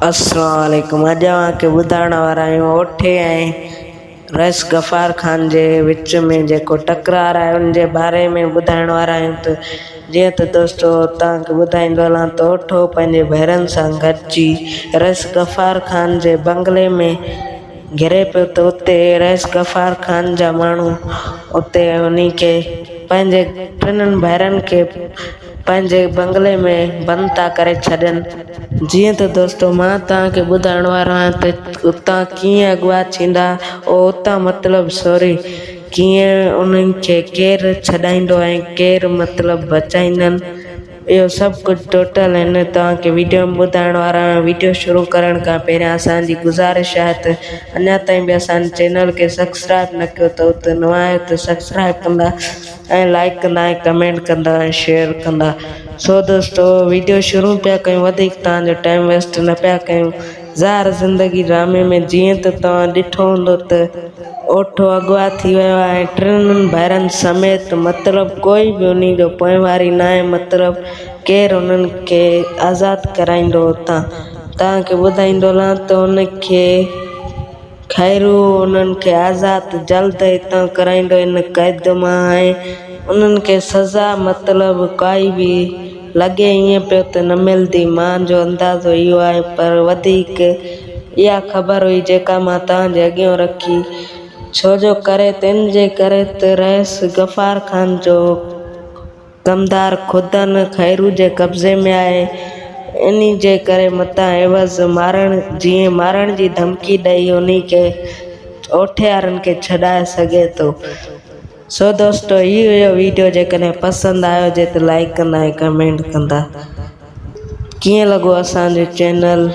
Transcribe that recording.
السلام عليڪم اڄ اوهان کي ٻڌائڻ وارا آهيون اوٺي ۽ رئيس غفار خان جي وچ ۾ جيڪو ٽڪرار آهي ان جي باري ۾ ٻڌائڻ وارا آهيون ته جيئن ته دوستو توهان کي ٻڌائيندو هلان ته اوٺو پنهنجي ڀائرن سان گڏجي رئيس غفار خان جي بنگلي ۾ گهري پيو ته اتي رئيس غفار خان جا ماڻهو اتي انهي کي پنهنجي ٽنهن ڀائرن کي پنهنجي بنگلي ۾ بند ٿا ڪري ڇڏين. جيئن ته دوستو مان توهان کي ٻڌائڻ وارو آهيان ته اتان ڪيئن اغوا ٿيندا او اتان مطلب سوري ڪيئن انهن کي ڪير ڇڏائيندو ۽ ڪير مطلب بچائيندن اهو سڀ ڪجهه ٽوٽل هن توهان کي ويڊيو ۾ ٻڌائڻ وارو آهيان ويڊيو شروع ڪرڻ کان پهريان اسان جي گذارش آهي ته اڃا تائين به اسان جي چينل کي سبسڪرائب نه ڪيو اٿو ته نوان آهيو ته سبسڪرائب ڪندا ۽ لائيڪ ڪندا ۽ ڪمينٽ ڪندا ۽ شيئر ڪندا سو دوستو ويڊيو شروع پيا ڪيون وڌيڪ توهان جو ٽائيم ويسٽ نه پيا ڪيون ظاهر زندگي ڊرامي ۾ جيئن ته توهان ڏٺو هوندو ته اوٺو اغوا ٿي ويو آهي ۽ ٽنهن ڀائرن سميت مطلب ڪوئي به انهي جو پوئواري ناهي مطلب ڪير انهن کي آزاد ڪرائيندو اتان توهان کي ٻڌائيندو هلان ته ان کي خيرو انهن کي آزاد جلد هتان ڪرائيندو ان قيد مان ۽ انهن کي سزا مطلب ڪائي به لڳي ائين پيو ته نه ملندي مان جو اندازو اهو آهي پر وڌيڪ اها خبر هئي جيڪا مان توهان جي اڳيون رکي ڇو جو ڪري تن جي ڪري ته رئيس غفار خان جو ڪمدار خودن خيرو جي قبضي ۾ آهي، انهي جي ڪري متان عيوض مارڻ جيئن مارڻ جي ڌمڪي ڏئي انهي کي اوٺيارن کي ڇڏائي سگهي ٿو. سو دوستو هي هيو ويڊيو جيڪڏهن پسند آيو هجي ته لائيڪ ڪندا ۽ ڪمينٽ ڪندا. ڪيئن لڳو اسان جو چينل.